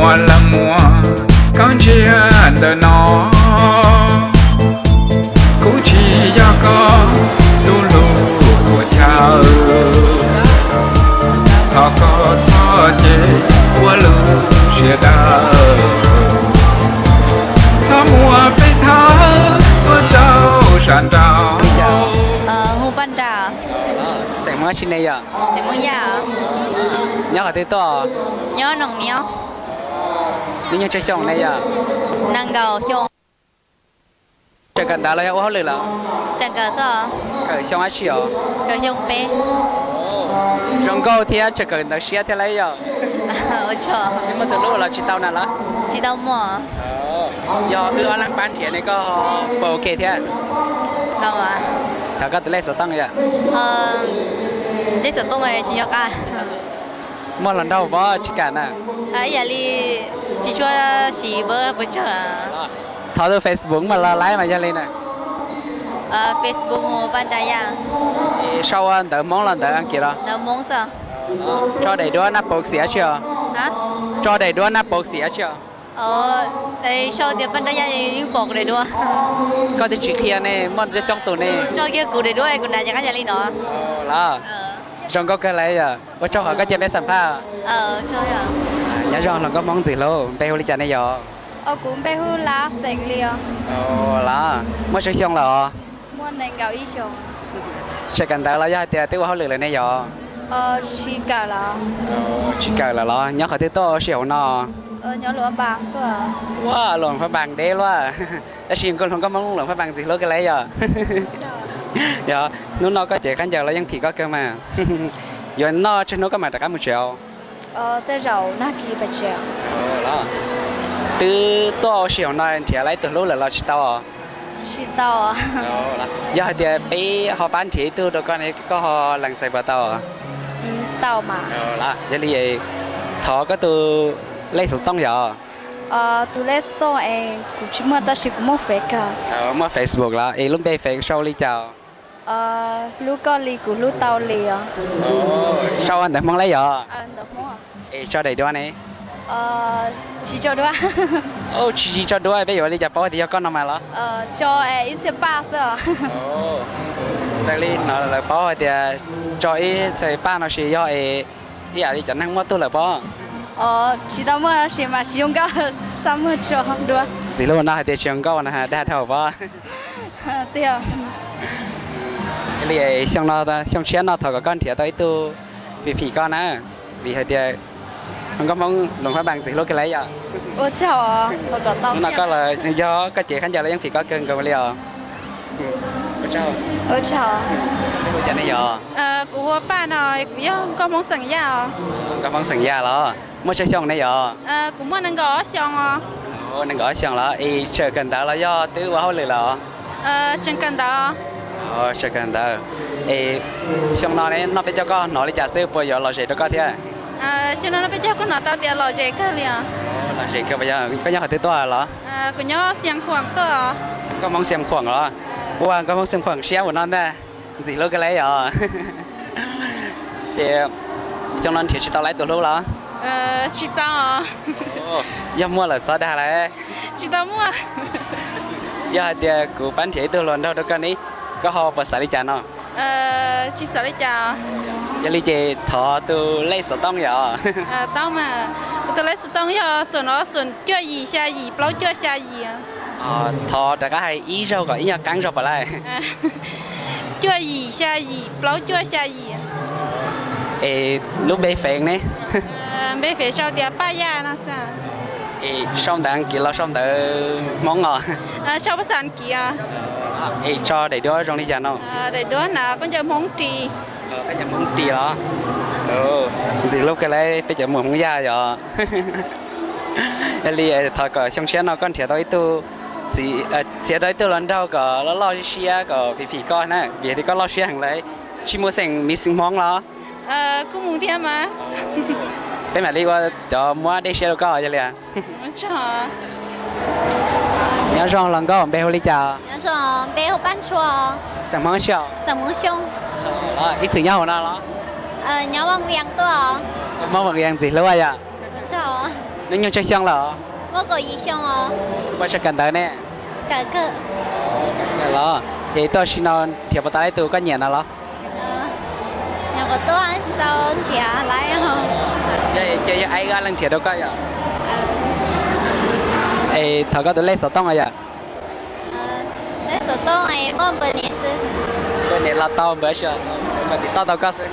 Los muaj koj ntsia ntawm no, kuv tsis yog koj tus hlub ua chaw. Thov koj txhob cia ua lub siab dawb, txhob muab peb thawb tuaj rau sab nraud. Hu Paj Nra. Xeem Hmoob tsi ne yom? Nyob qhov twg tuaj? Nws nyuag tsawg xyoo ne yom? Tseem kawm ntawv los yog ua hauj lwm lawm? Kawm xyoo dab tsi os? Zoo nkauj thiab tseem kawm ntawv siab thiab lauj yom? Muaj tus hlub los tsis tau na los? Yog wb ob leeg pab nrhiav ne koj puas ok thiab? Thov koj tus lej xov tooj yom. Muaj hluas nraug pob tsis kam na? Thov tus Facebook mas los laib mas yog li na. Sau ua ntawv Hmoob los ntawv Askiv los? Tso daim duab naj pov xim dab tsi os? Tso daim duab naj pov xim dab tsi os? Koj twb tsis qhia ne, muaj coob coob tus ne. Los, zoo nkauj kawg lauj yom, ua tsaug qhov koj cia peb xam phaj. Nyob zoo hluas nkauj Hmoob ntxim hlub, npe hu li cas ne yom? Los, muaj tsawg xyoo lawm os? Tseem kawm ntawv los yog hais tias twb ua hauj lwm lawm ne yom? Tsis kawm lawm los? Nyob qhov twg tuaj ua si hauv no? Ua Luam Phaj Npas deb luaj. Tab sis kuv hluas nkauj Hmoob Luam Phaj Npas ntxim hlub kawg lauj yom. Yog hnub no koj cev khaub ncaws los yeej phim koj kawg mas. Yuav noj tsawg hnub koj mam rov qab mus tsev? Twb tuaj ua si hauv no nrhiav tau ib tug hlub lawm los tsis tau? Yog hais tias peb ho pab nrhiav ib tug rau koj ne koj ho lees txais puas tau? Yog li thov koj tus lej xov tooj yom. Tus lej xov tooj es kuv tsis muaj tab sis kuv muaj Face. Muaj Facebook los es lub npe Face sau li cas? Hlub koj li kuv hlub tau li os. Sau ua ntawv Hmoob lauj yom? Es tso daim duab ne? Tsis tso duab, peb yuav li cas paub tias yog koj no mas los? Raws li no lawv paub hais tias tso ib txhais paj no sis yog es ib yam li cov neeg muaj tug lawm pob? Tsis tau muaj sis mas tsis zoo nkauj, xav muaj tso duab. Ntxim hlub no hais tias tsis zoo nkauj no dag dhau pob? Li xyoo no, xyoo tshiab no thov kom koj nrhiav tau ib tug phim phim koj na, vim hais tias hluas nkauj Hmoob Luam Phaj Npas ntxim hlub kawg lauj yom. Hnub no koj los yog koj cev khaub ncaws los yeej phim koj kawg nkaus li os. Ua tsaug. Hu cas ne yom? Kuv hu ua Paj no, kuv yog nkauj Hmoob xeem Yaj os. Nkauj Hmoob xeem Yaj los? Muaj tsawg xyoo ne yom? Kuv muaj nees nkaum ob xyoo os. Nees nkaum ob xyoo los es tseem kawm ntawv los yog twb ua hauj lwm lawm os? Tseem kawm ntawv. Tseem kawm ntawv. Es xyoo no ne noj peb caug koj hnov li cas xwb, puas yuav lom zem rau koj thiab? Xyoo no noj peb caug kuj hnov tau tias lom zem kawg li os. Lom zem kawg. Koj nyob qhov twg tuaj los? Kuv nyob Xeev Khuam tuaj. Nkauj Hmoob Xeev Khuam los? Ua nkauj Hmoob Xeev Khuam siab ua no ntag. Ntxim hlub kawg lauj yom. Ces xyoo no nrhiav tsis tau ib tug hlub los? Tsis tau. Yog muaj lawm txhob dag lauj. Tsis tau muaj. Yog hais tias kuv pab nrhiav ib tug hluas nraug rau koj ne, koj ho puas xav li cas no? Tsis xav li cas. Yog li ces thov tus lej xov tooj yom. Tau mas, kuv tus lej xov tooj yog xoom no xoom cuaj yim xya yim plaub cuaj xya yim. Thov rov qab hais ib zaug kom ib nyuag qeeb zog puas laij? Cuaj yim xya yim plaub cuaj xya yim. Es lub npe fev ne? Npe fev sau tias Paj Yaj no xwb. Es sau ntawv Askiv los sau ntawv Hmoob os? Sau phas xas Askiv os. Es tso daim duab zoo li cas no? Daim duab hnav khaub ncaws Hmoob ris. Khaub ncaws Hmoob ris los? Ntxim hlub kawg lauj peb cov muam Hmoob Yaj yom. Yog li thov kom xyoo tshiab no koj nrhiav tau ib tug, txiav tau ib tug hluas nraug kom loj loj siab siab kom phim phim koj na, vim tias koj loj siab heev lawm. Tsis mus xeem miv xeem Hmoob los? Kuj mus thiab mas. Peb mam li ua cov muab dej siab rau koj yog li. Nyob zoo hluas nkauj, npe hu li cas? Npe hu Paj Ntshua. Xeem Hmoob tsi? Xeem Hmoob Xyooj. Ib txwm nyob hauv no los? Nyob Vaj Vias tuaj. Hmoob Vaj Vias ntxim hlub yom. Hnub nyoog tsawg xyoo lawm? Muaj tsawg kawm ntawv ne? Los, es tuaj sim no nrhiav puas tau ib tug koj nyiam no los? Ces yog aib ob leeg nrhiav rau koj yom? Es thov koj tus lej xov tooj yom? Npawb niam los tau npawb xwb, kom tim toj tau koj xwb.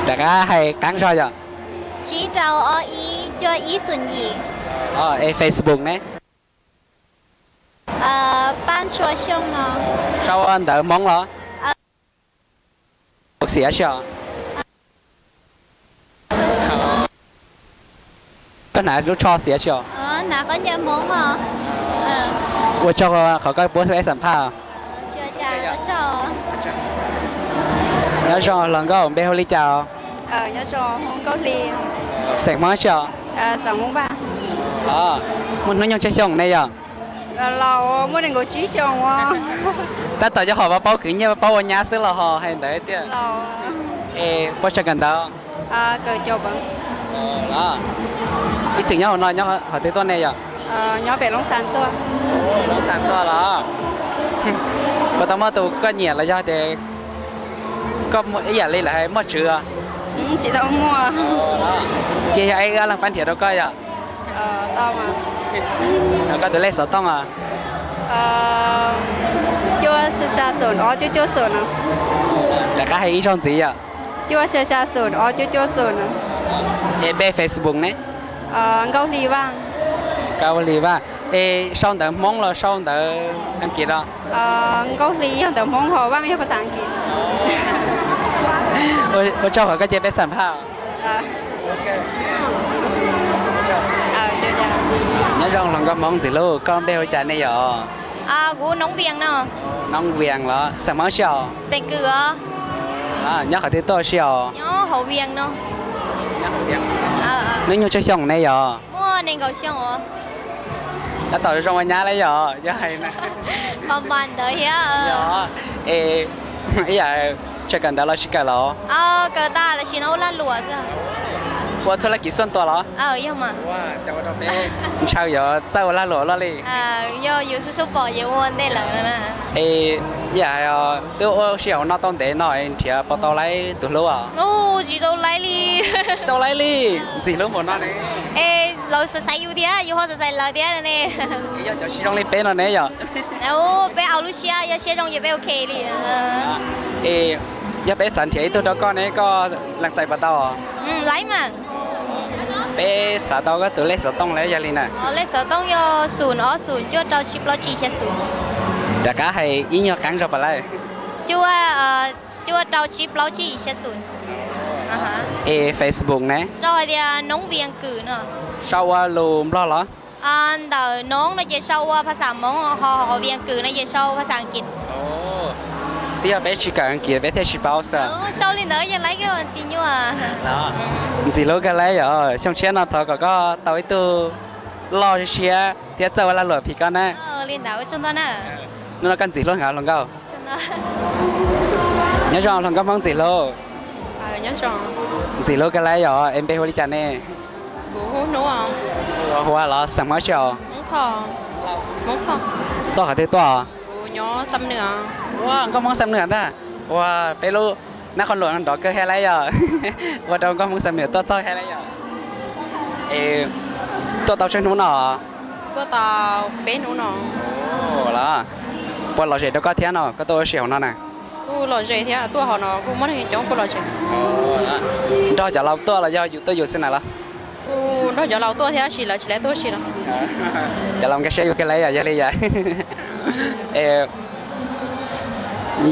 Rov qab hais qeeb zog yom? Es Facebook ne? Sau ua ntawv Hmoob los? Xiav tsis os? Koj hnav lub tsho xiav tsis os? Ua tsaug qhov koj pub peb xam phaj. Nyob zoo hluas nkauj, npe hu li cas? Xeem Hmoob tsis os? Muaj hnub nyoog tsawg xyoo ne yom? Tab tom nyob hauv paub kwv nyiaj paub ua nyab xwb los ho hais ntawd tiag. Es puas tsawg kawm ntawv? Ib txwm nyob hauv no nyob qhov twg tuaj ne yom? Loob Xas tuaj los? Puas tau muaj tus koj nyiam los yog tias koj ib yam li lawv hais muaj tswv? Ces yog aib ob leeg pab nrhiav rau koj yom? Koj tus lej xov tooj os? Rov qab hais ib zaug ntxiv yom? Es npe Facebook ne? Nkauj Hli Vaj. Es sau ntawv Hmoob los sau ntawv Askiv los? Ua tsaug qhov koj cia peb xam phaj. Nyob zoo hluas nkauj Hmoob ntxim hlub, koj npe hu cas ne yom? Kuv Noob Vias no. Noob Vias los? Xeem Hmoob tsis os? Xeem Kws os. Nyob qhov twg tuaj tsis os? Nyob hauv Vias no. Hnub nyoog tsawg xyoo ne yom? Muaj nees nkaum xyoo os. Tab tom zoo ua nyab lawm yom, yog hais na. Pab npas ntawd thiab. Es ib yam tsawg kawm ntawv los tsis kawm los? Kawm tas tam sim no ua lag luam xwb. Ua thuj laj kiv xuaj tua los? Yog mas. Ntshaw yuav txawj ua lag luam luaj li. Yog yus xub xub pom ces ua ntej lawm. Es yam twb ua si hauv no tau ntev no nrhiav puas tau laib tus hlub os? Tsis tau laib li. Tsis tau laib li. Ntxim hlub npaum no ne. Es lawv xaiv xaiv yus thiab, yus ho xaiv xaiv lawv thiab ne. Es yog cov tsis zoo li peb no ne yom? Peb au lub siab, yog siab zoo ces peb ok li. Es yog peb xav nrhiav ib tug rau koj ne, koj lees txais puas tau os? Laib mas. Peb xav tau koj tus lej xov tooj lawm yog li na. Lej xov tooj yog xoom ob xoom cuaj rau tsib plaub tsib xya xoom. Rov qab hais ib nyuag qeeb zog puas laib? Cuaj, cuaj rau tsib plaub tsib xya xoom. Es Facebook ne? Sau hais tias Noob Vias Kws no. Sau ua lus Nplog los? Ntawm Noob no ces sau ua phas xas Hmoob, ho Vias Kws no ces sau phas xas Askiv. Twb yog peb tsis kawm Askiv peb thiaj tsis paub xwb. Sau li ntawd yog laib tsis nyuaj. Ntxim hlub kawg laib yom, xyoo tshiab no thov kom koj tau ib tug loj siab thiab txawj ua lag luam phim koj na. Li ntawd ua tsaug ntau na. Hnub no koj ntxim hlub heev hluas nkauj. Nyob zoo hluas nkauj Hmoob ntxim hlub. Ntxim hlub kawg laib yom, es npe hu li cas ne? Hu ua los? Xeem Hmoob tsis os? Tuaj qhov twg tuaj? Ua nkauj Hmoob Xam Nws ntag. Ua peb lub nab qhov luam nrov kawg thiab lauj yom. Ua rau nkauj Hmoob Xam Nws tuaj txog thiab lauj yom. Es tuaj tau tsawg hnub no? Tuaj tau peb hnub no. Los, puas lom zem rau koj thiab no koj tuaj ua si hauv no na? Kuj lom zem thiab, tuaj hauv no kuj muaj neeg coob kuj lom zem. Nrog cov laus tuaj los yog yus tuaj yus xwb na los? Kuj nrog cov laus tuaj thiab sis lawv tsis lawv tuaj si los. Cov laus nkag siab yus kawg lauj yom, yog li yom.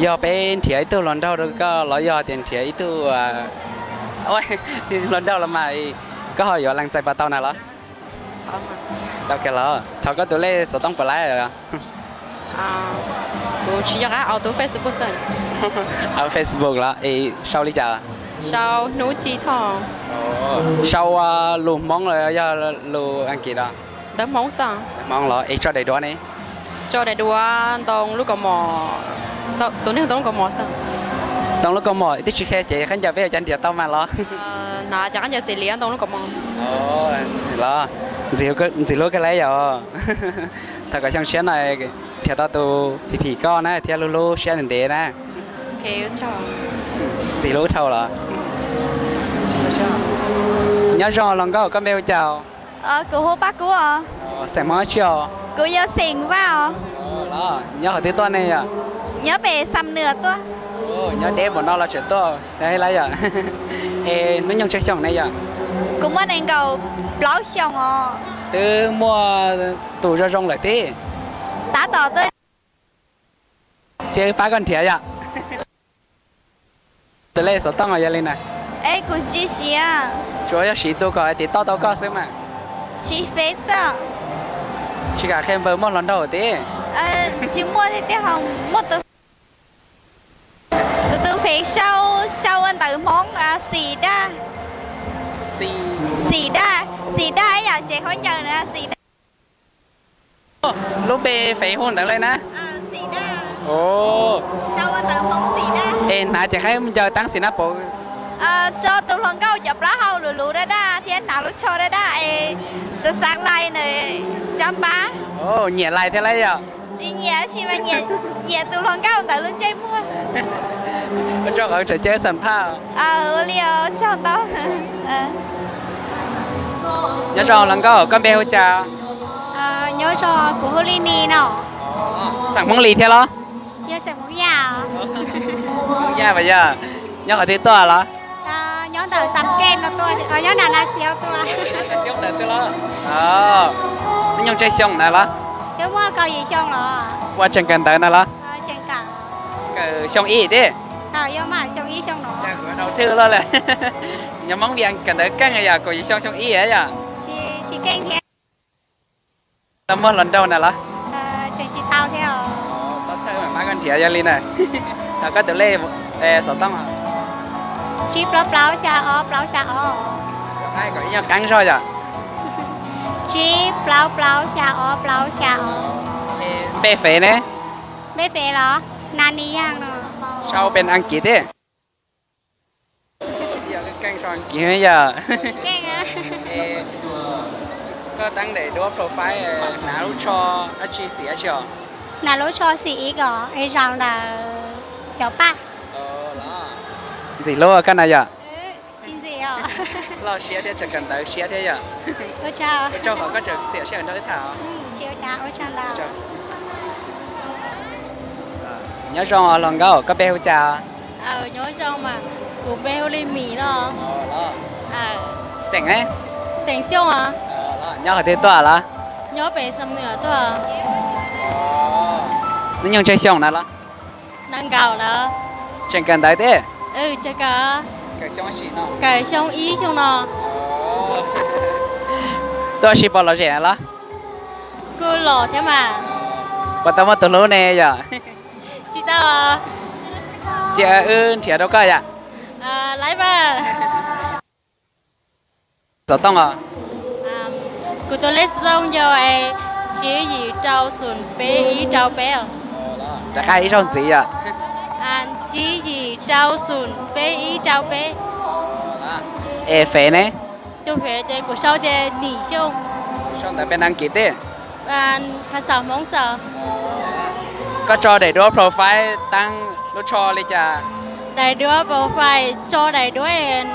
Yog peb nrhiav ib tug hluas nraug rau koj los yog tias nrhiav ib tug hluas nraug los mas koj ho yuav lees txais puas tau na los? Tau kawg los, thov koj tus lej xov tooj puas laib? Kuv tsis nco qab, au tus Facebook xwb. Au Facebook los es sau li cas? Sau Hnub Ci Thoj. Sau ua lus Hmoob los yog lus Askiv los? Ntawv Hmoob xwb. Hmoob los es tso daim duab ne? Tso daim duab ntoo lub kaus mom, tus neeg ntoo lub kaus mom xwb. Ntoo lub kaus mom twb tsis qhia ces khaub ncaws peb yuav cov nrhiav tau mas los? Los, ntxim hlub kawg li yom. Thaum kom xyoo tshiab no nrhiav tau tus phim phim koj na thiab hlub hlub siab ntev ntev na. Ntxim hlub dhau los? Nyob zoo hluas nkauj, koj npe hu cas? Kuv hu Paj Kub os. Xeem Hmoob dab tsi os? Kuv yog xeem Vaj os. Los nyob qhov twg tuaj ne yom? Nyob pem Xam Nws tuaj. Nyob deb npaum no los tseem tuaj lawm yom. Es hnub nyoog tsawg xyoo ne yom? Kuv muaj nees nkaum plaub xyoos os. Twb muaj tus zoo zoo lawm tib? Tab tom tuaj. Cia wb pab koj nrhiav yom. Tus lej xov tooj yog li na. Es kuv tsis siv. Tsuas yog siv tus kom hais tias toj tau koj xwb mas. Siv Fev xwb. Tsis kam qhia npawb muaj hluas nraug tib? Tsis muaj tiag tiag, ho muaj tus, tus, tus Fev sau, sau ua ntawv Hmoob Xim Daj. Xim Daj, Xim Daj ib yam tsev khaub ncaws na, Xim Daj. Lub npe Fev hu ntawd li na. Es hnav ces qaib ncaws tab sis na puv. Tso tus hluas nkauj cov plaub hau luv luv daj daj thiab hnav lub tsho daj daj es xav xav lais ntawd cov pab. Nyiam lais thiab lawm yom? Tsis nyiam tab sis mas nyiam tus hluas nkauj ntawd lub ntsej muag. Ua tsaug qhov tseem caw xam phaj. Ua li os, tsaug ntau. Nyob zoo hluas nkauj, koj npe hu cas? Nyob zoo, kuv hu Li Nis no. Xeem Hmoob Lis thiab los? Yog xeem Hmoob Yaj. Hmoob Yaj puas yog? Nyob qhov twg tuaj los? Nyob ntawm Xam Kej no tuaj, nyob Nas Nas Xiaus tuaj. Hnub nyoog tsawg xyoo na los? Twb muaj kaum yim xyoo los. Ua tseem kawm ntawv na los? Kawm xyoo ib tib? Yog mam xyoo ib xyoo no. Dhau thwj luaj lawm. Nyob Hmoob Vias kawm ntawv keej yom, kaum yim xyoo xyoo ib yom? Tsis keej thiab. Tau muaj hluas nraug na los? Tseem tsis tau thiab os. Txhob txhawj, mam pab koj nrhiav yog li na. Thov koj tus lej xov tooj. Tsib plaub plaub xya ob plaub xya ob. Kom ib nyuag qeeb zog yom. Tsib plaub plaub xya ob plaub xya ob. Npe Fev ne? Npe Fev los? Nas Nis Yaj no. Sau pem Askiv tib? Yog lub keej sau Askiv yom. Koj teeb daim duab profile hnav lub tsho dab tsi xim dab tsi os? Hnav lub tsho xim ib kom es zaum ntawm cov paj. Ntxim hlub koj na yom. Tsis ntxim os. Loj siab thiab tseem kawm ntawv siab thiab yom. Ua tsaug qhov koj tseem xiam sij hawm nrog wb tham. Nyob zoo hluas nkauj, koj npe hu cas? Nyob zoo mas, kuv npe hu Li Mis no. Xeem ne? Xeem Xyooj os. Nyob qhov twg tuaj los? Nyob pem Xam Nuas tuaj. Hnub nyoog tsawg xyoo na los? Nees nkaum lawm. Tseem kawm ntawv tib? Kawm xyoo ib xyoo no. Tuaj ua si puas lom zem los? Kuj lom thiab mas. Puas tau muaj tus hlub ne yom? Tsis tau. Cia wb nrhiav rau koj yom. Laiv mas. Xov tooj os? Kuv tus lej xov tooj yog tsib yim rau xoom peb ib rau peb. Rov qab ib zaug ntxiv yom. Tsib yim rau xoom peb ib rau peb. Es Fev ne? Tus Fev ces kuv sau tias Nim Xyooj. Sau ntawv pem Askiv tib? Phas xas Hmoob xwb. Koj tso daim duab profile teeb lub tsho li cas? Daim duab profile tso daim duab,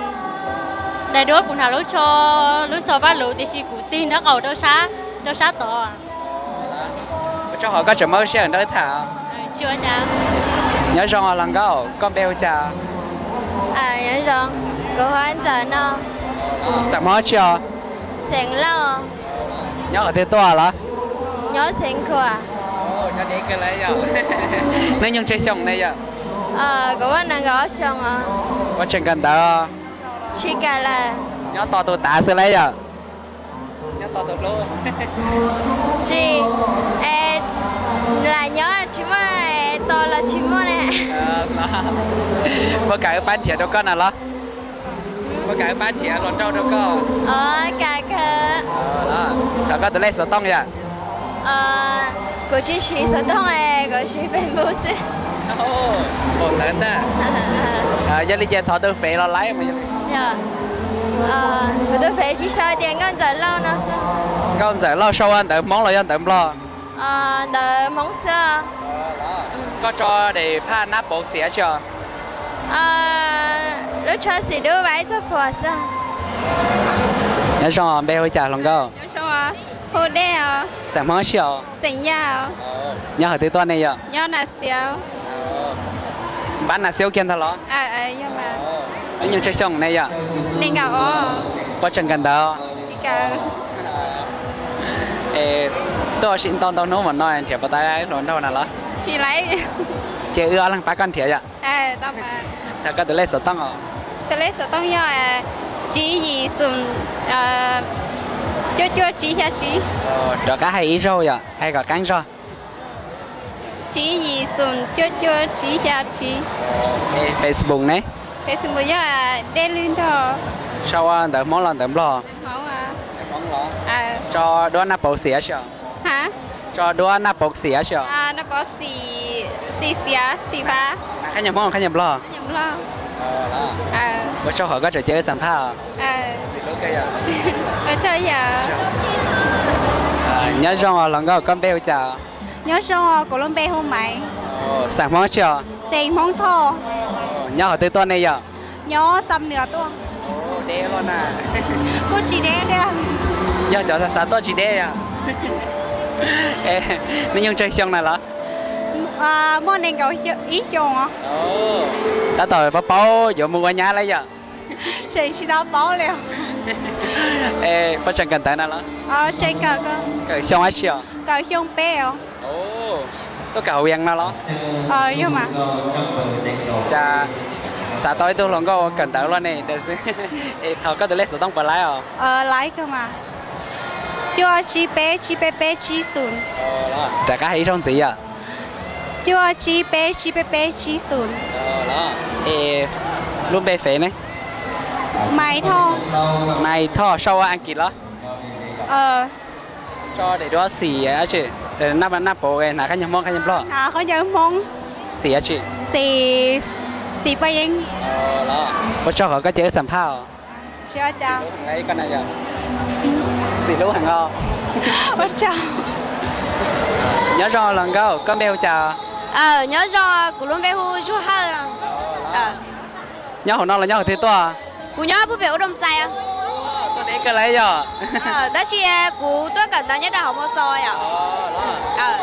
daim duab kuv hnav lub tsho, lub tsho paj luv tiam sis kuv tig nraub qaum rau sab, rau sab tod. Ua tsaug qhov koj tseem muaj sij hawm nrog wb tham. Nyob zoo hluas nkauj, koj npe hu cas? Nyob zoo, kuv hu Ntxawm no. Xeem Hmoob dab tsi os? Xeem Lauj. Nyob qhov twg tuaj los? Nyob Xeev Khuam. Hnub nyoog tsawg xyoo ne yom? Kuv muaj nees nkaum ob xyoos os. Ua tseem kawm ntawv? Tsis kawm lawm. Nyob tos tus tav xwb lauj yom? Nyob tos tus hlub. Tsis, lam nyob tsis muaj, tos los tsis muaj ne. Puas kam wb pab nrhiav rau koj na los? Puas kam wb pab nrhiav hluas nraug rau koj? Kam kawg. Thov koj tus lej xov tooj yom. Kuv tsis siv xov tooj, kuv siv Facebook xwb. Ntawd ntag. Yog li ces thov tus fev los laib. Kuv tus fev tsis sau tias Nkauj Ntxawm Lauj no xwb. Nkauj Ntxawm Lauj sau ua ntawv Hmoob los yog ntawv Nplog? Ntawv Hmoob xwb. Koj tso daim phaj nab pauv xim dab tsi os? Lub tsho xim dub vas ib txoj phuam xwb. Nyob zoo, npe hu cas hluas nkauj? Hu Dej. Xeem Hmoob dab tsi os? Nyob qhov twg tuaj nej yom? Npab Nas Xiaub kiag ntag los? Ib nyuag tsawg xyoo nej yom? Puas tseem kawm ntawv? Tuaj ua si ntau ntau hnub mam no nrhiav puas tau ib hluas nraug na los? Ces wb ob leeg pab koj nrhiav yom. Thov koj tus lej xov tooj os. Tus lej xov tooj yog tsib yim xoom cuaj cuaj tsib xya tsib. Rov qab hais ib zaug yom, hais kom qeeb zog. Tsib yim xoom cuaj cuaj tsib xya tsib. Facebook ne? Facebook yog Dej Lwg Nrog. Sau ua ntawv Hmoob los ntawv Nplog? Tso duab naj pauv xim dab tsi os? Tso duab naj pauv xim dab tsi os? Xim xiav xim fav. Qhab nyuag Hmoob qhab nyuag Nplog? Ua tsaug qhov koj tseem cia wb xam phaj os. Nyob zoo os hluas nkauj, koj npe hu cas? Nyob zoo os, kuv lub npe hu Maiv. Xeem Hmoob dab tsi os? Xeem Hmoob Thoj. Nyob qhov twg tuaj nej yom? Nyob Xam Nuas tuaj. Deb los na? Kuj tsis deb thiab. Yog cov xav xav tuaj tsis deb yom? Nej nyuag tsawg xyoo na los? Muaj nees nkaum ib xyoos. Tab tom paub paub yuav mus ua nyab lawm yom? Tseem tsis tau paub li. Puas tseem kawm ntawv na los? Kawm xyoo dab tsi os? Kawm xyoo peb os. Tuaj kawm hauv Vias no los? Yog mas. Cas xav tau ib tug hluas nkauj kawm ntawv luaj ne. Thov koj tus lej xov tooj puas laib os? Laib kawg mas. Cuaj tsib peb tsib peb peb tsib xoom. Rov qab hais ib zaug ntxiv yom. Cuaj tsib peb tsib peb peb tsib xoom. Es lub npe fev ne? Maiv Thoj. Maiv Thoj, sau ua Askiv los? Tso daim duab xim dab tsi? Naj pauv hnav qhab nyuag Hmoob qhab nyuag Nplog? Hnav qhab nyuag Hmoob. Xim dab tsi? Xim, xim paj yeeb. Ua tsaug qhov koj cia wb xam phaj os. Tsis ua cas. Ntxim hlub heev os. Ua tsaug. Nyob zoo hluas nkauj, koj npe hu cas? Nyob zoo, kuv lub npe hu Zuag Hawj. Nyob hauv no los nyob qhov twg tuaj? Kuv nyob Phuj Pem Ub Doo Txais. Tuaj deb kawg lawm yom? Tab sis kuv tuaj kawm ntawv nyob rau hauv Mos Xos yom.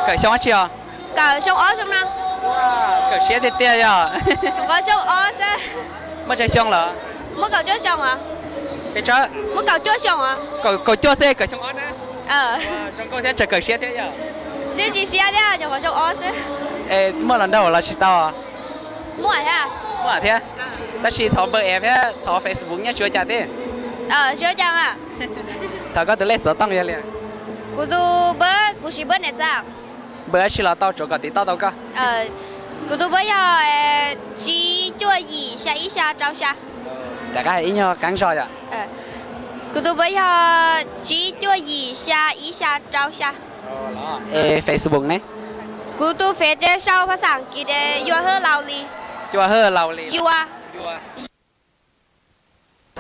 Kawm xyoo dab tsi os? Kawm xyoo ob xyoo no. Kawm siab tiag tiag yom? Nyuam qhuav xyoo ob xwb. Muaj tsawg xyoo lawm? Muaj kaum cuaj xyoo os. Peb tsawg? Muaj kaum cuaj xyoo os. Kaum cuaj xwb kawm xyoo ob na. Zoo nkauj thiab tseem kawm siab thiab yom? Twb tsis siab thiab, nyuam qhuav xyoo ob xwb. Muaj hluas nraug los tsis tau? Muaj thiab. Muaj thiab. Tab sis thov npawb es thiab thov Facebook nyob tsis ua cas thiab. Tsis ua cas mas. Thov koj tus lej xov tooj yog li. Kuv tus npawb, kuv siv npawb niam txiv. Npawb dab tsi los tau, tsuav kom tiv toj tau koj. Kuv tus npawb yog tsib cuaj yim xya ib xya rau xya. Rov qab hais ib nyuag qeeb zog yom. Kuv tus npawb yog tsib cuaj yim xya ib xya rau xya. Es Facebook ne? Kuv tus fev ces sau phas xas Askiv ces Yua Hawj Laus Lis. Yua Hawj Laus Lis. Yua.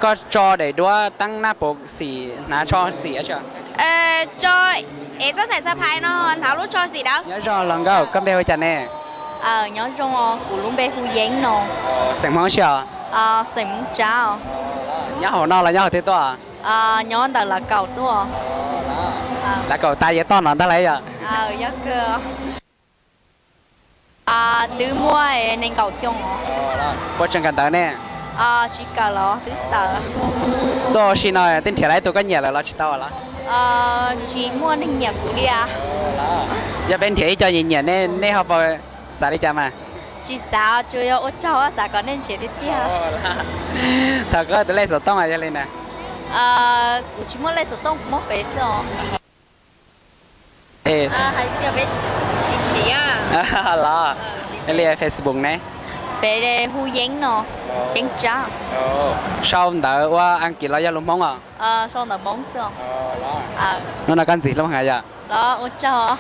Koj tso daim duab teeb naj pauv xim hnav tsho xim dab tsi? Tso es txoj xaim xab phais no hnav lub tsho xim dawb. Nyob zoo hluas nkauj, koj npe hu cas ne? Nyob zoo, kuv lub npe hu Yeeb no. Xeem Hmoob dab tsi os? Xeem Hmoob Tsab. Nyob hauv no los nyob qhov twg tuaj? Nyob ntawm Lav Kaum tuaj. Lav Kaum tas yav toj no ntag lauj yom? Twb muaj nees nkaum xyoo. Puas tseem kawm ntawv ne? Tsis kawm los twb tawm. Tuaj ua si no tej nrhiav tau ib tug koj nyiam lawm los tsis tau los? Tsis muaj neeg nyiam kuv li. Yog peb nrhiav ib co nyiam nyiam nej, nej ho puas xav li cas mas? Tsis xav, tsuas yog ua tsaug, xav kom nej nrhiav tiag tiag. Thov koj tus lej xov tooj yog li na. Kuv tsis muaj lej xov tooj, kuv muaj fev xwb os. Hais tias peb tsis siv los, li Facebook ne? Peb hu Yeeb no, Yeeb Tsab. Sau ntawv ua Askiv los yog lus Hmoob os? Sau ntawv Hmoob xwb. Hnub no koj ntxim hlub heev yom? Los ua tsaug.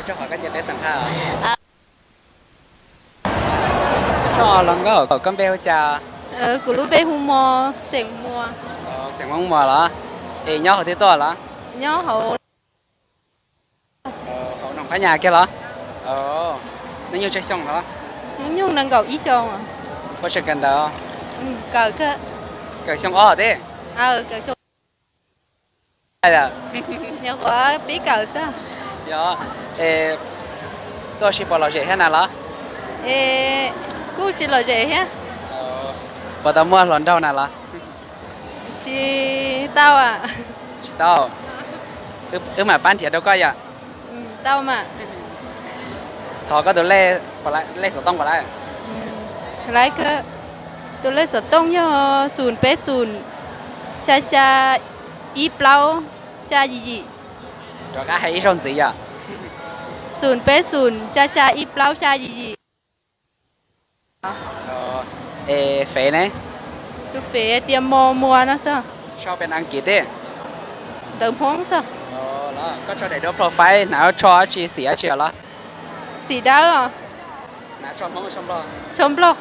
Nyob zoo hluas nkauj, koj npe hu cas? Kuv lub npe hu Muas, xeem Muas. Xeem Hmoob Muas los? Es nyob qhov twg tuaj los? Nyob hauv Noo Phab Nyas kiag los? Hnub nyoog tsawg xyoo los? Hnub nyoog nees nkaum ib xyoos. Puas tseem kawm ntawv? Kawm, kawm xyoo ob thiab. Nyuam qhuav pib kawm xwb. Yog, es tuaj sib pom lom zem thiab na los? Kuj tsis lom zem thiab. Puas tau muaj hluas nraug na los? Tsis tau. Tsis tau. Wb mam pab nrhiav rau koj yom. Thov koj tus lej, lej xov tooj puas lawm? Tus lej xov tooj yog xoom peb xoom, xya xya, ib plaub, xya yim yim. Rov qab hais ib zaug ntxiv yom. Xoom peb xoom, xya xya, ib plaub, xya yim yim. Es fev ne? Tus fev tias Mos Muas no xwb. Sau pes Askiv thiab? Ntawv Hmoob xwb. Koj tso daim duab profile hnav tsho dab tsi, xim dab tsi los? Xim dawb. Hnav tsho Hmoob tsho Nplog? Tsho Nplog.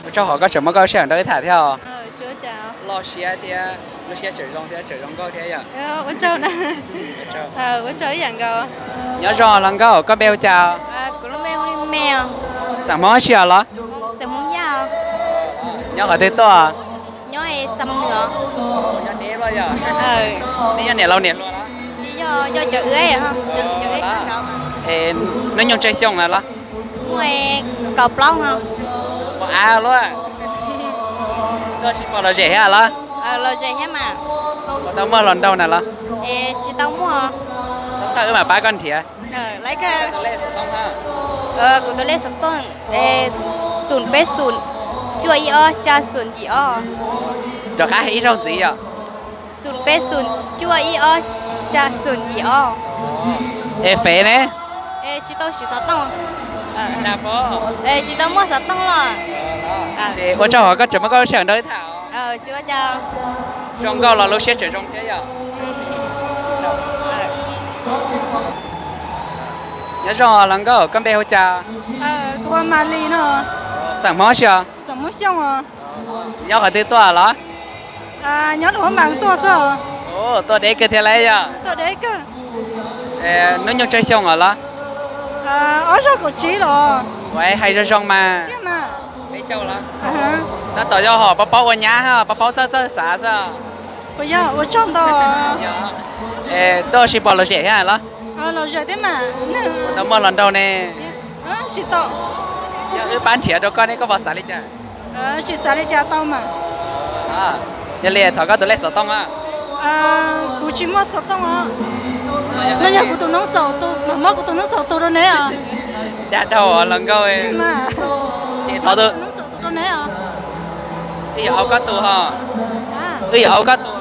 Ua tsaug qhov koj tseem muab koj lub sij hawm nrog wb tham thiab os. Loj siab thiab, lub siab tseem zoo thiab tseem zoo nkauj thiab yom. Ua tsaug. Ua tsaug ib yam nkaus. Nyob zoo hluas nkauj, koj npe hu cas? Xeem Hmoob dab tsi os los? Nyob qhov twg tuaj? Nyob deb los yog? Nej yog niam laus niam hluas los? Hnub nyoog tsawg xyoo na los? Muaj av luaj. Koj sib pom lom zem thiab los? Puas tau muaj hluas nraug na los? Tsis tau muaj. Txhob txhawj, wb mam pab koj nrhiav. Kuv tus lej xov tooj, xoom peb xoom, cuaj ib ob, xya xoom yim ob. Rov qab hais ib zaug ntxiv yom. Xoom peb xoom, cuaj ib ob, xya xoom yim ob. Es fev ne? Tsis tau siv xov tooj. Tsis tau muaj xov tooj los. Ua tsaug qhov koj tseem muab koj lub sij hawm nrog wb tham. Zoo nkauj los lub siab tseem zoo thiab yom. Nyob zoo hluas nkauj, koj npe hu cas? Kuv hu Mas Lis no. Xeem Hmoob dab tsi os? Xeem Hmoob Xyooj os. Nyob qhov twg tuaj los? Nyob Luam Phab Npas tuaj xwb. Tuaj deb kawg thiab lauj yom. Hnub nyoog tsawg xyoo os los? Ob zaug kaum tsib los. Ua hais zoo zoo mas. Peb caug los? Tab tom yog hom paub paub ua nyab, paub paub txawj txawj xav xwb. Puas yog? Ua tsaug ntau. Tuaj sib pom lom zem thiab los? Lom zem thiab mas. Tau muaj hluas nraug ne? Tsis tau. Yog wb pab nrhiav rau koj ne, koj puas xav li cas? Tsis xav li cas tau mas. Yog li thov koj tus lej xov tooj. Kuv tsis muaj xov tooj os. No yog kuv tus noob xaum tus, mam muab kuv tus noob xaum tus rau neb os. Dag dhau hluas nkauj. Ces thov tus noob xaum tus rau neb os. Wb yuav hauv koj tus ho. Wb yuav hauv koj tus.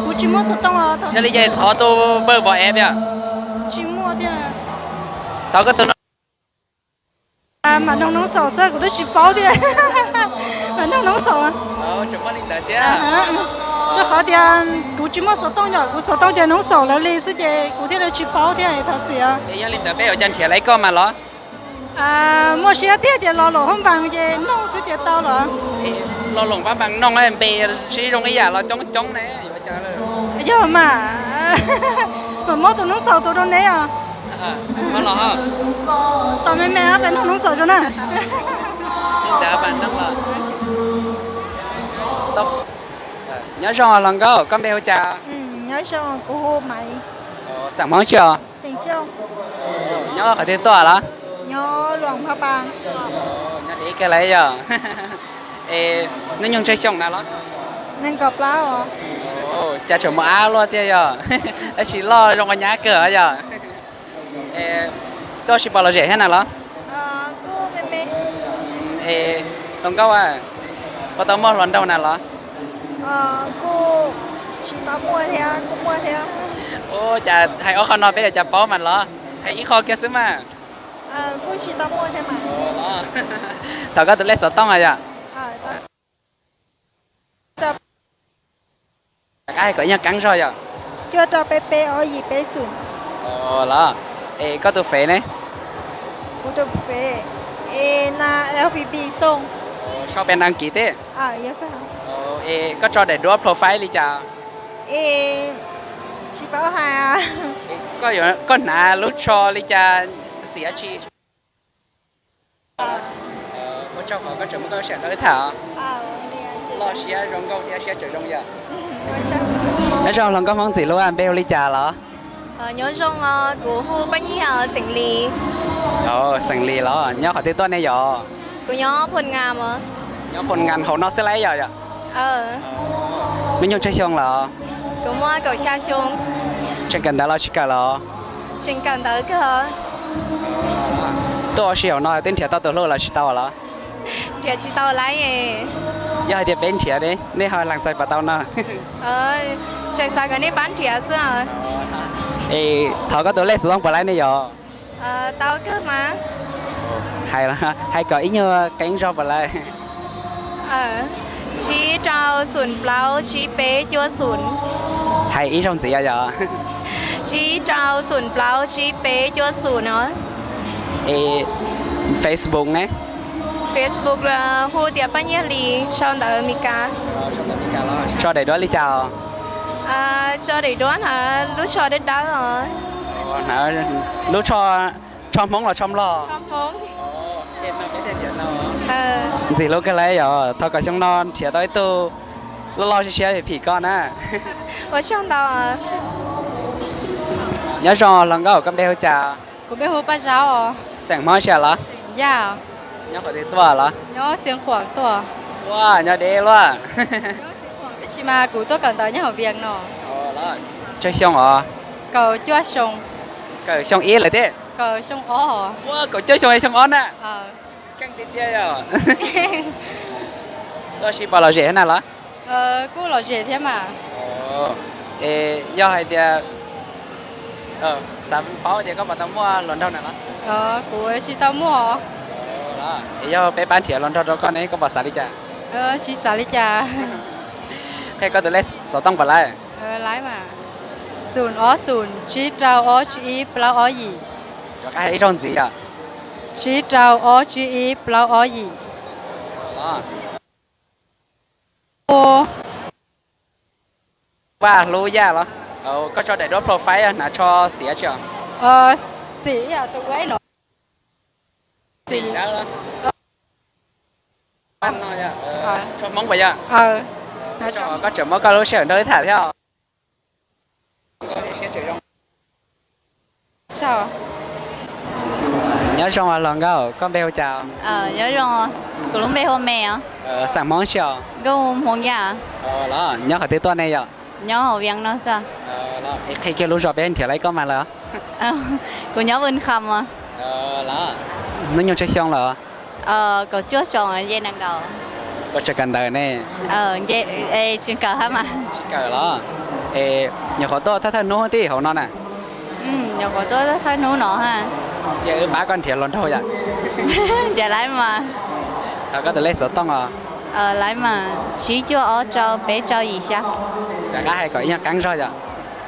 Kuv tsis muaj xov tooj os. Yog li ces thov tus npawb WhatsApp yom. Tsis muaj thiab. Thov koj tus. Mam noog noob xaum xwb, kuv twb tsis paub thiab. Mam noog noob xaum. Rau qhov tias kuv tsis muaj xov tooj yom, kuv xov tooj ces noob xaum lawv li xwb ces kuv thiaj li tsis paub thiab thov txim. Yog li ntawd peb yuav cas nrhiav lawv koj mas los? Muaj siab tiag tias Los Loom Phab Npas ces noog xwb tias tau los. Los Loom Phab Npas noog npe sib zoo ib yam los coob coob ne. Yog mas, mam muab tus noob xaum tus rau neb os. Tos me me peb noog noob xaum rau na. Nyob zoo hluas nkauj, koj npe hu cas? Nyob zoo, kuv hu Maiv. Xeem Hmoob dab tsi os? Nyob qhov twg tuaj los? Nyob Luam Phab Npas. Nyob deb kawg lauj yog. Es hnub nyoog tsawg xyoo na los? Nees nkaum plaub. Cas tseem mus av luaj thiab yog? Tab sis loj zoo ua nyab kawg yog. Tuaj sib pom lom zem thiab na los? Hluas nkauj, puas tau muaj hluas nraug na los? Kuj tsis tau muaj thiab, kuj muaj thiab. Ua cas hais ob qho no peb yuav cas paub mas los? Hais ib qho kiag xwb mas. Kuj tsis tau muaj thiab mas. Thov koj tus lej xov tooj yom. Rov qab hais kom ib nyuag qeeb zog yom. Cuaj rau peb peb ob yim peb xum. Los, es koj tus fev ne? Kuv tus fev, Es na L P P xoo. Sau peb đăng ký thiab. Es koj tso daim duab profile li cas? Es tsis paub hais. Koj hnav lub tsho li cas, xiav tsis? Ua tsaug qhov koj tseem muab koj sij hawm nrog wb tham. Loj siab zoo nkauj thiab siab tseem zoo yom. Nyob zoo hluas nkauj Hmoob ntxim hlub, npe hu li cas los? Nyob zoo, kuv hu Paj Nyiaj, xeem Lis. Xeem Lis los nyob qhov twg tuaj ne yom? Kuv nyob Phoos Ngas. Nyob Phoos Ngas hauv no xwb lauj yom? Hnub nyoog tsawg xyoo lawm? Kuv muaj kaum xya xyoo. Tseem kawm ntawv los tsis kawm los? Tseem kawm ntawv kawg. Tuaj ua si hauv no twb nrhiav tau tus hlub los tsis tau los? Nrhiav tsis tau lauj. Yog hais tias peb nrhiav ne, nej ho lees txais puas tau no? Tseem xav kom nej pab nrhiav xwb. Es thov koj tus lej xov tooj puas laib ne yom? Tau kawg mas. Hais, hais kom ib nyuag qeeb zog puas laib? Tsib rau xoom plaub tsib peb cuaj xoom. Hais ib zaug ntxiv yom. Tsib rau xoom plaub tsib peb cuaj xoom no. Es Facebook ne? Facebook hu tias Paj Nyiaj Lis, sau ntawv Mes Kas. Tso daim duab li cas? Tso daim duab hnav lub tsho dawb dawb os. Lub tsho, tsho Hmoob los tsho Nplog? Ntxim hlub kawg lauj yom, thov kom xyoo no nrhiav tau ib tug loj loj siab siab phim koj na. Ua tsaug ntau. Nyob zoo hluas nkauj, koj npe hu cas? Kuv npe hu Paj Zaub os. Xeem Hmoob tsi los? Yaj. Nyob qhov twg tuaj los? Nyob Xeev Khuam tuaj. Ua, nyob deb luaj. Nyob Xeev Khuam tab sis mas kuv tuaj kawm ntawv nyob hauv Vias no. Tsawg xyoo os? Kaum cuaj xyoo. Kawm xyoo ib lawm thiab? Kaum xyoo ob. Ua, kaum cuaj xyoo xyoo ob na. Keej tiag tiag yom. Tuaj ua si pom lom zem thiab na los? Kuj lom zem thiab mas. Es yog hais tias xav paub tias koj puas tau muaj hluas nraug na los? Kuv tsis tau muaj. Es yog peb pab nrhiav hluas nraug rau koj ne koj puas xav li cas? Tsis xav li cas. Qhia koj tus lej xov tooj puas laib? Laib mas. Xoom ob xoom tsib rau ob tsib ib plaub ob yim. Rov qab hais ib zaug ntxiv yom. Tsib rau ob tsib ib plaub ob yim. Vaj Hlub Yaj los? Koj tso daim duab profile hnav tsho xiav tsi os? Xim tus web no. Xim no. Tsho Hmoob puas yog? Koj tseem muab koj lub sij hawm nrog wb tham thiab. Nyob zoo hluas nkauj, koj npe hu cas? Nyob zoo, kuv lub npe hu Me os. Xeem Hmoob tsi os? Nkauj Hmoob Yaj. Los nyob qhov twg tuaj ne yom? Nyob hauv Vias no xwb. Es qhia kiag lub zos peb nrhiav laib koj mas lawm. Kuv nyob Vwj Kham os. Hnub nyoog tsawg xyoo lawm? Kaum cuaj xyoo, nce nees nkaum. Puas tseem kawm ntawv ne? Tsis kawm hab mas. Tsis kawm los? Es nyuam qhuav tuaj thawj thawj hnub thiab hauv no na. Nyuam qhuav tuaj thawj hnub no ha. Cia wb pab koj nrhiav hluas nraug yom. Nrhiav laib mas. Thov koj tus lej xov tooj os. Laib mas, tsib cuaj ob rau peb rau yim xya. Rov qab hais kom ib nyuag qeeb zog yom.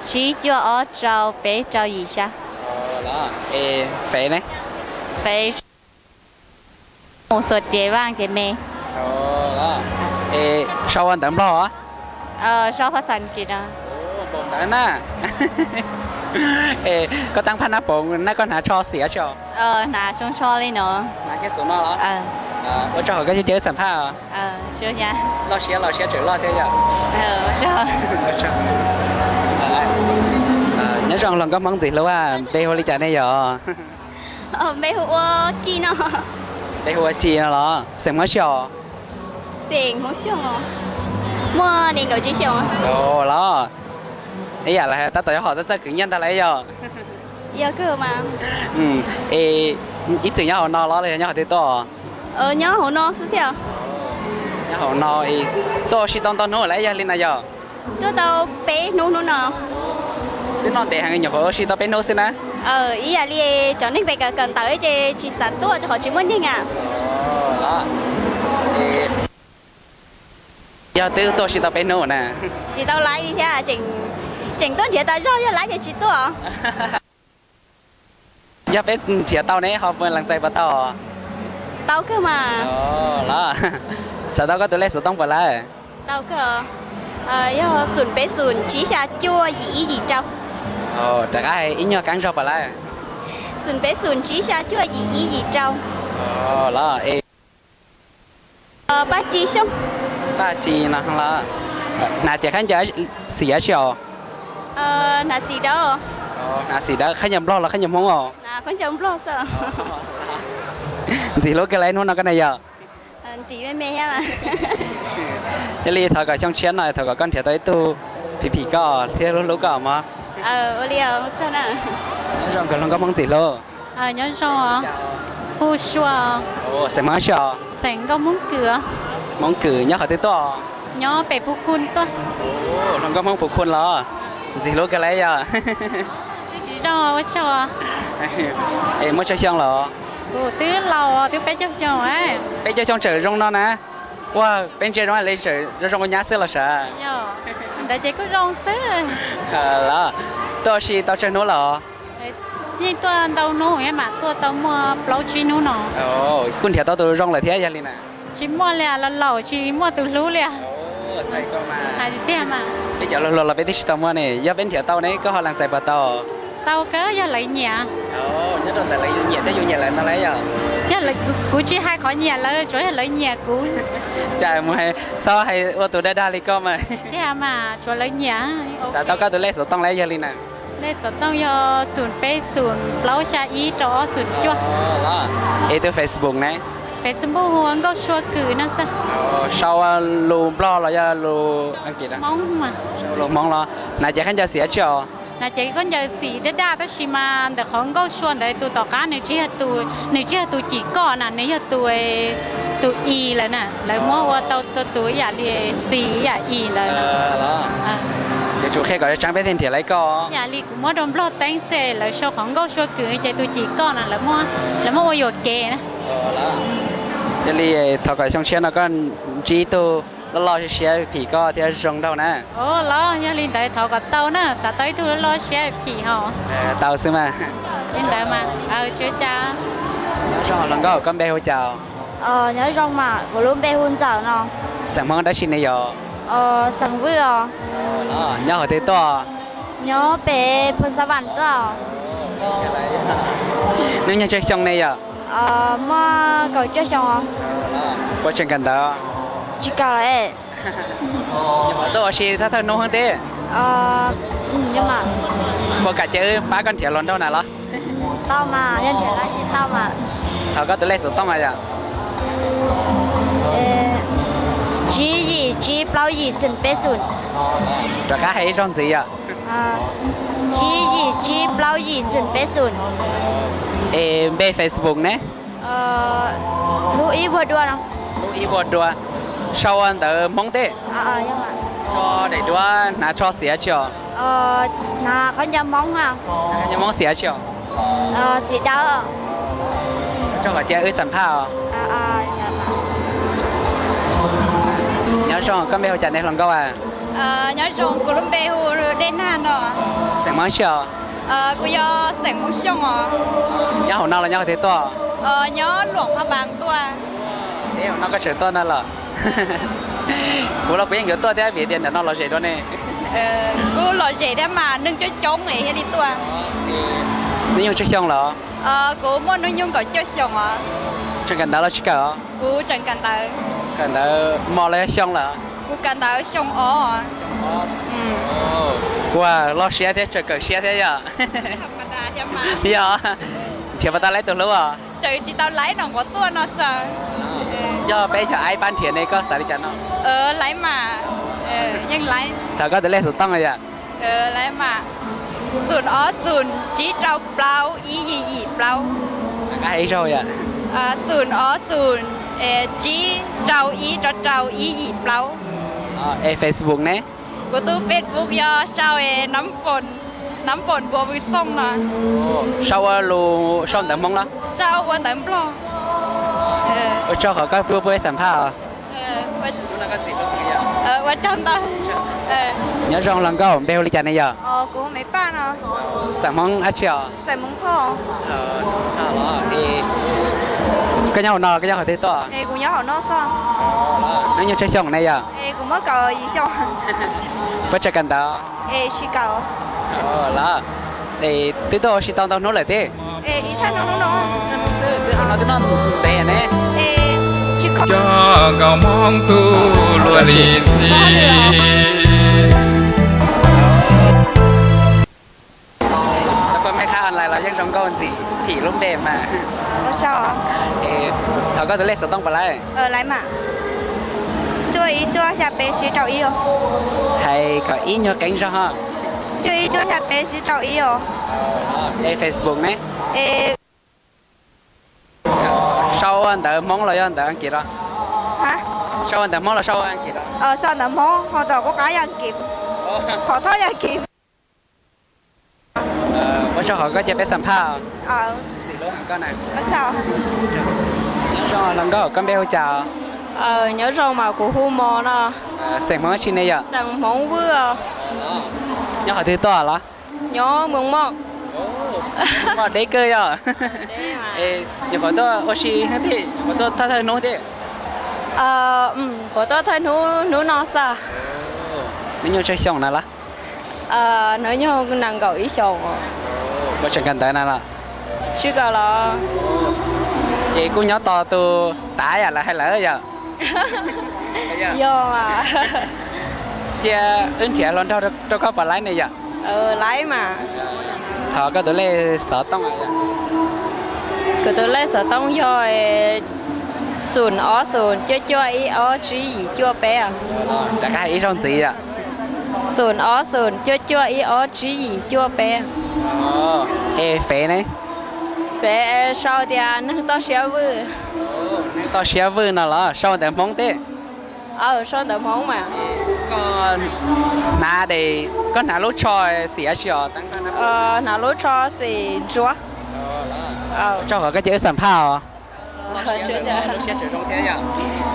Tsib cuaj ob rau peb rau yim xya. Es fev ne? Fev Mus Xuas Ces Vaj Ces Me. Es sau ua ntawv Nplog? Sau phaj xas Askiv no. Npaum ntawd na. Koj teeb phaj nab poov na, koj hnav tsho xiav tsi? Hnav tsoo tsho li no. Hnav kiag xwb no los? Ua tsaug qhov koj caij wb xam phaj. Loj siab los siab tseem loj thiab yom. Nyob zoo hluas nkauj Hmoob ntxim hlub, npe hu li cas ne yom? Npe hu ua Ci no. Npe hu ua Ci no los? Xeem Hmoob tsi os? Xeem Hmoob Xyooj os. Muaj nees nkaum tsib xyoos. Los, ib yam li tab tom yuav hom txawj txawj khwv nyiaj ntag lauj yog? Yog kawg mas. Es ib txwm nyob hauv no los los yog nyob qhov twg tuaj? Nyob hauv no xwb thiab. Nyob hauv no, tuaj ua si tau ntau hnub lawm yog li no yog? Tuaj tau peb hnub hnub no. Twb noj ntev heev, nyuam qhuav ua si tau peb hnub xwb na. Ib yam li cov neeg pem kawm kawm ntawv ces tsis xav tuaj rau qhov tsis muaj neeg a. Yog twb tuaj ua si tau peb hnub na. Tsis tau laib li thiab, tseem tuaj nrhiav tas zog, yog laib ces tsis tuaj. Yog peb nrhiav tau ne ho puas lees txais puas tau? Tau kawg mas. Los, xav tau koj tus lej xov tooj puas lawm? Tau kawg. Yog xoom peb xoom tsib xya cuaj yim ib yim rau. Rov qab hais ib nyuag qeeb zog puas lawm? Xoom peb xoom tsib xya cuaj yim ib yim rau. Los, Paj Ci Xyooj. Paj Ci no los? Hnav ces khaub ncaws xim dab tsi os? Hnav xim dawb. Hnav xim dawb, khaub ncaws Nplog los khaub ncaws Hmoob os? Khaub ncaws Nplog xwb. Ntxim hlub kawg li hnub no koj na yog? Ntxim me me thiab. Yog li thov kom xyoo tshiab no thov kom koj nrhiav tau ib tug phim phim koj thiab hlub hlub koj mog. Nyob zoo nkawd hluas nkauj Hmoob ntxim hlub. Nyob zoo, hu Sua. Xeem Hmoob dab tsi os? Xeem Nkauj Hmoob Kws. Hmoob Kws nyob qhov twg tuaj? Nyob pem Phu Khun tuaj. Hluas nkauj Hmoob Phu Khun los? Ntxim hlub kawg li yog. Twb tsis zoo ua tsaug. Es muaj tsawg xyoo los? Kuv twb laus twb peb caug xyoo. Peb caug xyoo tseem zoo no na. Ua peb ntsia zoo li tseem zoo zoo ua nyab xwb los sav? Ntawd ces kuj zoo xwb. Los, tuaj ua si tau tsawg hnub los? Yeej tuaj ntau hnub, mam tuaj tau muaj plaub tsib hnub no. Kuj nrhiav tau tus zoo lawm thiab yog li na? Tsis muaj li, los laus tsis muaj tus hlub li. Hais tiag mas. Peb cov hluas hluas los peb twb tsis tau muaj ne, yog peb nrhiav tau ne koj ho lees txais puas tau? Tau kawg, yog lawv nyiam. Nyob rau ntawm lawv nyiam thiab yus nyiam lawv no lauj? Yog, kuv tsis hais qhov nyiam lawv, tsuas yog lawv nyiam kuv. Cas mus txhob hais ua tus dag dag li koj mas. Tiag mas, tsuas lawv nyiam. Xav tau koj tus lej xov tooj lauj yog li na? Lej xov tooj yog xoom peb xoom plaub xya ib rau ob xoom cuaj. Es tus Facebook ne? Facebook hu ua Nkauj Sua Kws no xwb. Sau lus Nplog los yog lus Askiv? Hmoob mas. Lus Hmoob los? Hnav ces khaub ncaws xim dab tsi os? Hnav ces khaub ncaws xim daj daj tab sis mas ntawm qhov Nkauj Sua ntawd tus tom qab nws tsis yog tus, nws tsis yog tus cim koj na, nws yog tus, tus i lawm na, lawv muab ua tau tus ib yam li xi ib yam i lawm. Yuav tsum qhia kom tseeb peb thiaj nrhiav laib koj. Ib yam li kuv muab rau Nplog teeb xwb, lawv sau qhov Nkauj Sua Kws ces tus cim koj na, lawv muab ua yuam kev na. Yog li thov kom xyoo tshiab no koj ntsib ib tug loj loj siab siab phim koj thiab zoo nraug na. Los yog li ntawd thov kom tau na, xav tau ib tug loj loj siab phim ho. Tau xwb mas. Li ntawd mas, tsis ua cas. Nyob zoo hluas nkauj, koj npe hu cas? Nyob zoo mas, kuv lub npe hu Ntxawm no. Xeem Hmoob dab tsi ne yog? Xeem Vwj os. Nyob qhov twg tuaj? Nyob pem Phoos Xas Vas tuaj. Hnub nyoog tsawg xyoo ne yog? Muaj kaum cuaj xyoo os. Puas tseem kawm ntawv? Tsis kawm lawm. Tuaj ua si thawj thawj hnub thiab. Puas kam cia wb pab koj nrhiav hluas nraug na los? Tau mas, yog nrhiav tau mas. Thov koj tus lej xov tooj yom? Tsib yim tsib plaub yim xoom peb xoom. Rov qab hais ib zaug ntxiv yom? Tsib yim tsib plaub yim xoom peb xoom. Es npe Facebook ne? Lub ib vuag dua no. Lub ib vuag dua. Sau ua ntawv Hmoob teb? Tso daim duab hnav tsho xim dab tsi os? Hnav khaub ncaws Hmoob. Khaub ncaws Hmoob xim dab tsi os? Xim dawb. Tso kom cia wb xam phaj os. Nyob zoo, koj npe hu cas ne hluas nkauj a? Nyob zoo, kuv lub npe hu Dej Nag no. Xeem Hmoob dab tsi os? Kuv yog xeem Hmoob Xyooj os. Nyob hauv no los nyob qhov twg tuaj? Nyob Luam Phaj Npas tuaj. Teb hauv no koj tseem tuaj no los? Kuv los kuv yeej yuav tuaj thiab vim tias ntawm no lom zem dua ne. Kuj lom zem thiab mas, neeg coob coob es thiaj li tuaj. Hnub nyoog tsawg xyoo lawm? Kuv muaj hnub nyoog kaum cuaj xyoos os. Tseem kawm ntawv los tsis kawm os? Kuv tseem kawm ntawv. Kawm ntawv hmo los yog xyoo lawm? Kuv kawm ntawv xyoo ob. Kuv loj siab thiab tseem kawm siab thiab yom. Yog, nrhiav puas tau laib tus hlub os? Tseem tsis tau laib no nquav tuaj no xwb. Yog peb cov aib pab nrhiav ne koj xav li cas no? Laib mas, yeej laib. Thov koj tus lej xov tooj yom? Laib mas, xoom ob xoom tsib rau plaub ib yim yim plaub. Rov qab hais ib zaug yom? Xoom ob xoom tsib rau ib rau rau ib yim plaub. Es Facebook ne? Kuv tus Facebook yog sau Nab Foom, Nab Foom Npua Vwj Xooj no. Sau ua lus, sau ntawv Hmoob los? Sau ua ntawv Nplog. Ua tsaug qhov koj pub peb xam phaj os. Ua tsaug ntau. Nyob zoo hluas nkauj, npe hu li cas ne yom? Kuv hu Maiv Paj no. Xeem Hmoob dab tsi os? Xeem Hmoob Thoj. Koj nyob hauv no, koj nyob qhov twg tuaj? Hnub nyoog tsawg xyoo ne yom? Puas tsawg kawm ntawv? Twb tuaj ua si tau ntau hnub lawm tib? Twb noj ntev ne. Coj nkauj hmoob tuaj luaj li ntxhi. Koj mej qhab online los yeej zoo nkauj ntxim phim lub npe mas. Thov koj tus lej xov tooj puas lawm? Hais kom ib nyuag qeeb zog. Es Facebook ne? Sau ua ntawv Hmoob los yog ntawv Askiv los? Sau ua ntawv Hmoob los sau ua Askiv los? Sau ntawv Hmoob, ho tom kuv qab yog Askiv, qhov thoob yog Askiv. Ua tsaug qhov koj cia peb xam phaj. Ntxim hlub heev koj na. Nyob zoo hluas nkauj, koj npe hu cas? Nyob zoo mas kuv hu Mos no. Xeem Hmoob dab tsi ne yom? Xeem Hmoob Vwj. Nyob qhov twg tuaj los? Nyob Moos Moj. Moj deb kawg yom. Nyuam qhuav tuaj ua si hnub twg, nyuam qhuav tuaj thawj thawj hnub thiab? Nyuam qhuav tuaj thawj hnub, hnub no xwb. Hnub nyoog tsawg xyoo na los? Hnub nyoog nees nkaum ib xyoos. Puas tseem kawm ntawv na los? Tsis kawm los. Ces kuj nyob tos tus tav yam lawv hais lawm yom? Yog mas. Cia wb nrhiav hluas nraug rau koj puas laib ne yom? Laib mas. Thov koj tus lej xov tooj. Kuv tus lej xov tooj yog xoom ob xoom cuaj cuaj ib ob tsib yim cuaj peb. Rov qab hais ib zaug ntxiv yom. Xoom ob xoom cuaj cuaj ib ob tsib yim cuaj peb. Es fev ne? Fev sau tias Neeg Toj Siab Vwj. Neeg Toj Siab Vwj no los sau ntawv Hmoob teb? Aw, sau ntawv Hmoob mas. Koj hnav de, koj hnav lub tsho xim dab tsi os? Hnav lub tsho xim ntsuab. Tsaug qhov koj cia wb xam phaj os.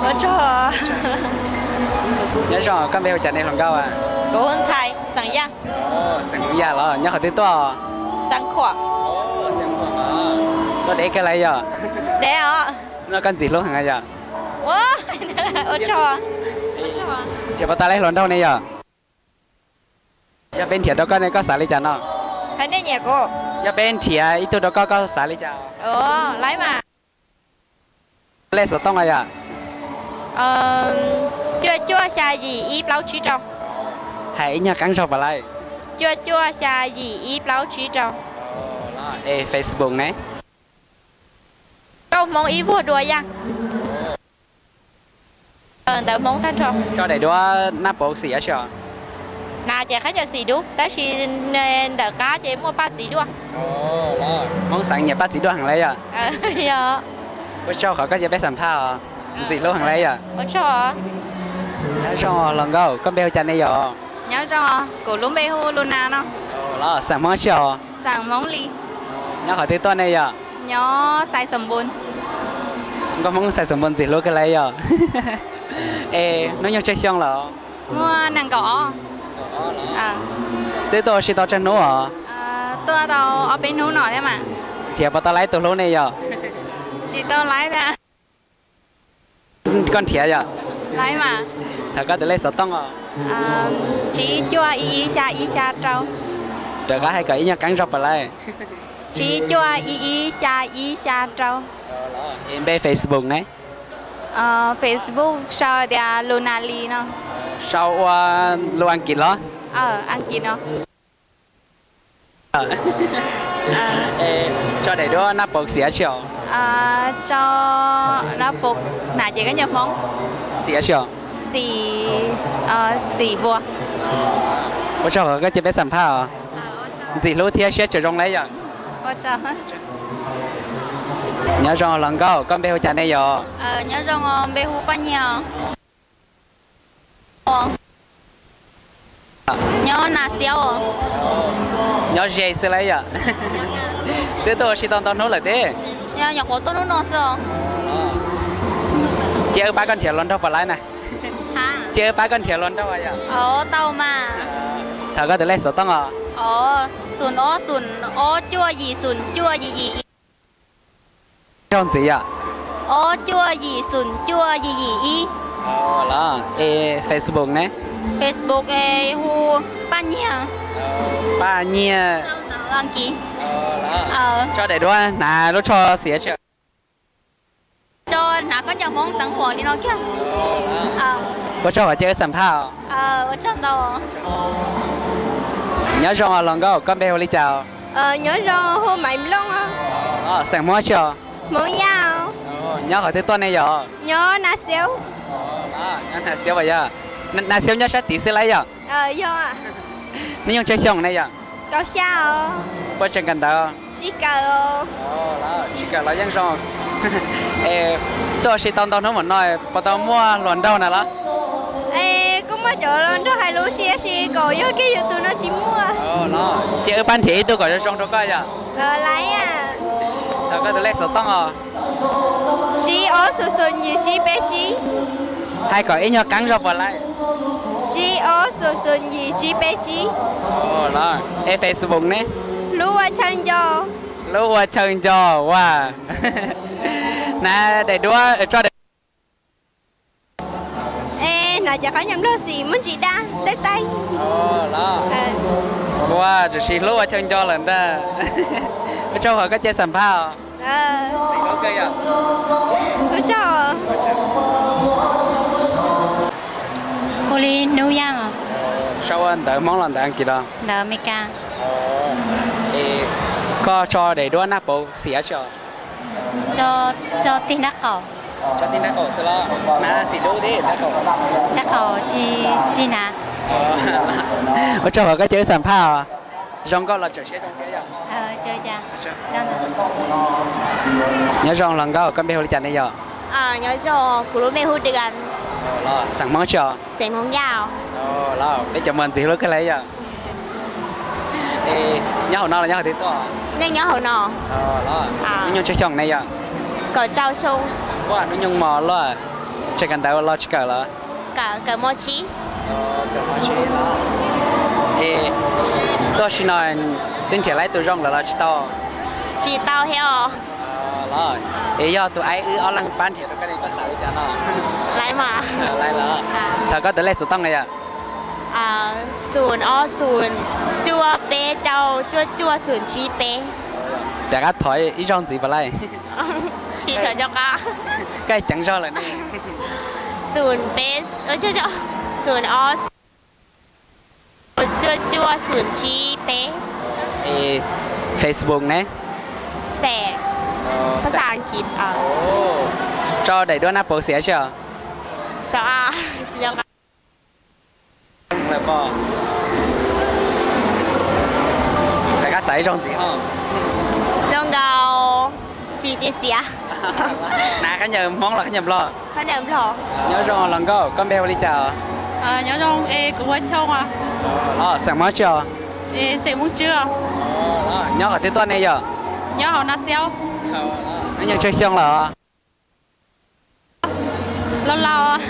Ua tsaug. Nyob zoo, koj npe hu cas ne hluas nkauj? Kuv hu Ntxhais, xeem Yaj. Xeem Yaj los nyob qhov twg tuaj? Xeev Khuam. Tuaj deb kawg lawm yom? Deb os. Hnub no koj ntxim hlub heev yom? Ua tsaug. Nrhiav puas tau lawv hluas nraug ne yom? Yog peb nrhiav rau koj ne koj xav li cas no? Yog peb nrhiav ib tug rau koj koj xav li cas? Lej xov tooj yom? Cuaj cuaj xya yim ib plaub tsib rau. Hais ib nyuag qeeb zog puas laib? Cuaj cuaj xya yim ib plaub tsib rau. Es Facebook ne? Nkauj Hmoob ib vuag dua yaj. Ntawv Hmoob tag nrho. Tso daim duab naj paus xim dab tsi os? Hnav ces qab ncaws xim dub, tab sis ntawm qab ces muaj paj txiv duaj. Hmoob xeev nyiam paj txiv duaj heev li yom? Yog. Ua tsaug qhov koj cia peb xam phaj os. Ntxim hlub heev li yom? Nyob zoo hluas nkauj, koj npe hu cas ne yom? Nyob zoo, kuv lub npe hu Luna no. Los xeem Hmoob dab tsi os? Xeem Hmoob Lis. Nyob qhov twg tuaj ne yom? Nyob Xais Xoom Npoos. Nkauj Hmoob Xais Xoom Npoos ntxim hlub kawg li yom? Es hnub nyoog tsawg xyoo lawm? Muaj nees nkaum ob. Twb tuaj ua si tau tsawg hnub os? Tuaj tau ob peb hnub no thiab mas. Nrhiav puas tau laib tus hlub ne yom? Tsis tau laib thiab. Koj nrhiav yom? Laib mas. Thov koj tus lej xov tooj os. Tsib cuaj ib ib xya ib xya rau. Rov qab hais kom ib nyuag qeeb zog puas laib? Tsib cuaj ib ib xya ib xya rau. Es npe Facebook ne? Facebook sau tias Luna Lis no. Sau ua lus Askiv los? Askiv no. Tso daim duab naj paus xim dab tsi os? Tso naj paus, hnav ces kab nyuag Hmoob. Xim dab tsi os? Xim, xim npua. Ua tsaug qhov koj cia peb xam phaj os. Ntxim hlub thiab siab tseem zoo li yom. Nyob zoo hluas nkauj, koj npe hu cas ne yom? Nyob zoo, npe hu Paj Nyiag. Nyob Nas Xiab. Nyob ze xwb lawm yom. Twb tuaj ua si tau ntau hnub lawm teb? Nyuam qhuav tuaj hnub no xwb os. Cia wb pab koj nrhiav hluas nraug puas laib na? Cia wb pab koj nrhiav hluas nraug yom. Tau mas. Thov koj tus lej xov tooj os. Xoom ob xoom ob cuaj yim xoom cuaj yim yim. Raug ntxiv yom. Ob cuaj yim xoom cuaj yim yim ib. Los es Facebook ne? Facebook es hu Paj Nyiaj. Paj Nyiaj. Tso daim duab hnav lub tsho xiav tsi. Tso hnav khaub ncaws Hmoob xeev Huam li no kiag. Ua tsaug qhov caij wb xam phaj. Nyob zoo hluas nkauj, koj npe hu li cas? Nyob zoo, hu Maiv Nplooj. Xeem Hmoob tsi os? Hmoob Yaj. Nyob qhov twg tuaj ne yom? Nyob Nas Xiab. Nyob Nas Xiab as yog? Nas Xiab nyob sab tid xwb lauj yom? Hnub nyoog tsawg xyoo ne yom? Kaum xya os. Puas tseem kawm ntawv? Tsis kawm. Tsis kawm los yeej zoo. Es tuaj ua si tau ntau hnub mam no, puas tau muaj hluas nraug na los? Es kuj muaj cov hluas nraug hais lus si, tab sis kom yog kiag yus tus no tsis muaj. Cia wb pab nrhiav ib tug kom zoo zoo rau koj yom. Laiv. Thov koj tus lej xov tooj os. Tsib ob xoom xoom yim tsib peb tsib. Hais kom ib nyuag qeeb zog puas laiv? Tsib ob xoom xoom yim tsib peb tsib. Es Facebook ne? Hlub ua chaw nco. Hlub ua chaw nco ua. Hnav daim duab, tso daim Es hnav cov khaub ncaws Nplog xim muaj ntsis daj txaij txaij. Ua tsuas sis hlub ua chaw nco lawm ntag. Ua tsaug qhov koj caij xam phaj os. Ua tsaug. Hu li Hnub Yaj. Sau ua ntawv Hmoob los ntawv Askiv los? Ntawv Amelikas. Koj tso daim duab naj pauv xiav tsi os? Tso tig nraub qaum. Tso tig nraub qaum xwb los? Nab xim dub thiab nraub qaum? Nraub qaum tsis hnav. Ua tsaug qhov koj caij wb xam phaj os. Zoo nkauj los tseem siab zoo thiab yom. Nyob zoo hluas nkauj, koj npe hu li cas ne yom? Nyob zoo, kuv lub npe hu Dwm. Xeem Hmoob tsi os? Xeem Hmoob Yaj. Peb cov muam ntxim hlub kawg li yom. Nyob hauv no los nyob qhov twg tuaj? Nej nyob hauv no. Hnub nyoog tsawg xyoo ne yom? Kaum rau xyoo. Hnub nyoog mos luaj, tseem kawm ntawv los tsis kawm los? Kawm mos tsib. Tuaj sim no twb nrhiav laib tus zoo lawm los tsis tau? Tsis tau thiab os. Es yog tus aib wb ob leeg pab nrhiav rau koj ne, koj xav li cas no? Laib mas. Thov koj tus lej xov tooj na yom. Xoom ob xoom cuaj peb rau cuaj cuaj xoom tsib peb. Rov qab thov ib zaug ntxiv puas laij? Tsis tshua nco qab. Koj ceev zog lawm ne. Xoom peb, xoom ob, cuaj cuaj xoom tsib peb. Facebook ne? Xeem, phas xas Askiv. Tso daim duab naj pauv xiav tsi os? Tsis nco qab. Rov qab xav ib zaug ntxiv ho. Zoo nkaus xis txiv xiav. Hnav khaub ncaws Hmoob los khaub ncaws Nplog? Khaub ncaws Nplog. Nyob zoo hluas nkauj, koj npe hu li cas? Nyob zoo, es kuv hu ua Choo os. Xeem Hmoob tsi os? Xeem Hmoob Tswb os. Nyob qhov twg tuaj ne yom? Nyob hauv Nas Xiab. Hnub nyoog tsawg xyoo lawm? Laus laus.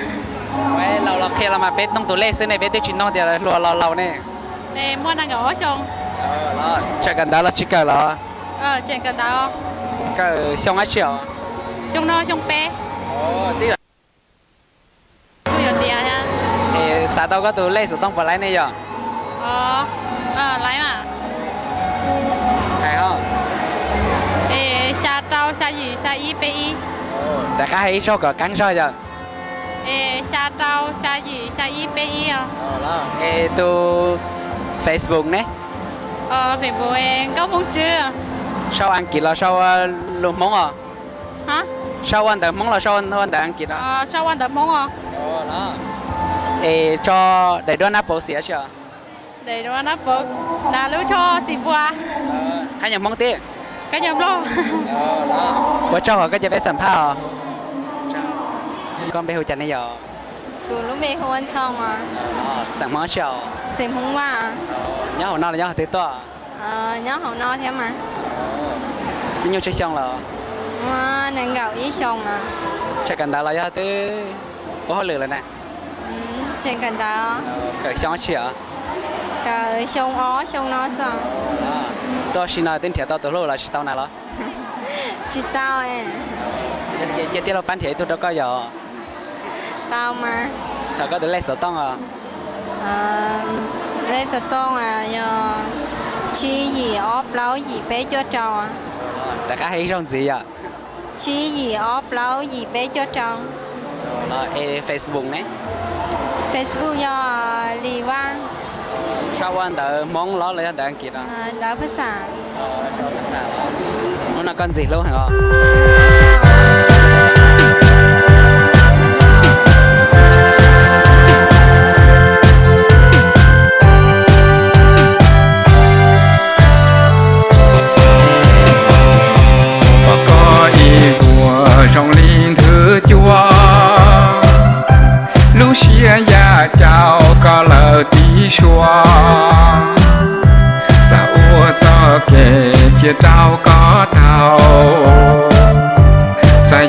Laus los qhia los mas peb noog tus lej xwb ne, peb twb tsis noog tias hluas los laus ne. Muaj nees nkaum ob xyoo. Tseem kawm ntawv los tsis kawm los? Tseem kawm ntawv. Kawm xyoo dab tsi os? Xyoo no xyoo peb. Kuj yuav tiav thiab. Es xav tau koj tus lej xov tooj puas laib ne yom? Laib mas. Hais os. Es xya rau xya yim xya ib peb ib. Rov qab hais ib zaug kom qeeb zog yom. Es xya rau xya yim xya ib peb ib os. Es tus Facebook ne? Facebook Nkauj Hmoob Tswb. Sau Askiv los sau lus Hmoob os? Sau ua ntawv Hmoob los sau ua ntawv Askiv os? Sau ua ntawv Hmoob os. Es tso daim duab nab pauv xiav tsi os? Daim duab nab pauv, hnav lub tsho xim pua. Khaub ncaws Hmoob tib? Khaub ncaws Nplog. Ua tsaug qhov koj caij peb xam phaj os. Koj npe hu cas ne yom? Kuv lub npe hu ua Ntxhoo. Xeem Hmoob tsi os? Xeem Hmoob Vaj. Nyob hauv no los nyob qhov twg tuaj? Nyob hauv no thiab mas. Hnub nyoog tsawg xyoo lawm? Muaj nees nkaum ib xyoo mas. Tseem kawm ntawv los yog twb ua hauj lwm lawm na? Tseem kawm ntawv. Kawm xyoo dab tsi os? Kawm xyoo ob xyoo no xwb. Tuaj sim no twb nrhiav tau tus hlub los tsis tau na los? Tsis tau. Ces cia tij laug pab nrhiav ib tug rau koj yom. Tau mas. Thov koj tus lej xov tooj os. Lej xov tooj yog tsib yim ob plaub yim peb cuaj rau. Rov qab hais ib zaug ntxiv yom. Tsib yim ob plaub yim peb cuaj rau. Es Facebook ne? Facebook yog Lis Vaj. Tshaj ua ntawv Hmoob los los yog ntawv Askiv no? Ntawv Phaj Xas. Hnub no koj ntxim hlub heev os. Pom koj ib vuag zoo li nthwv cua, lub siab yaj caum koj lawm tib suab. Xav ua txoj kev cia rau koj tau, xav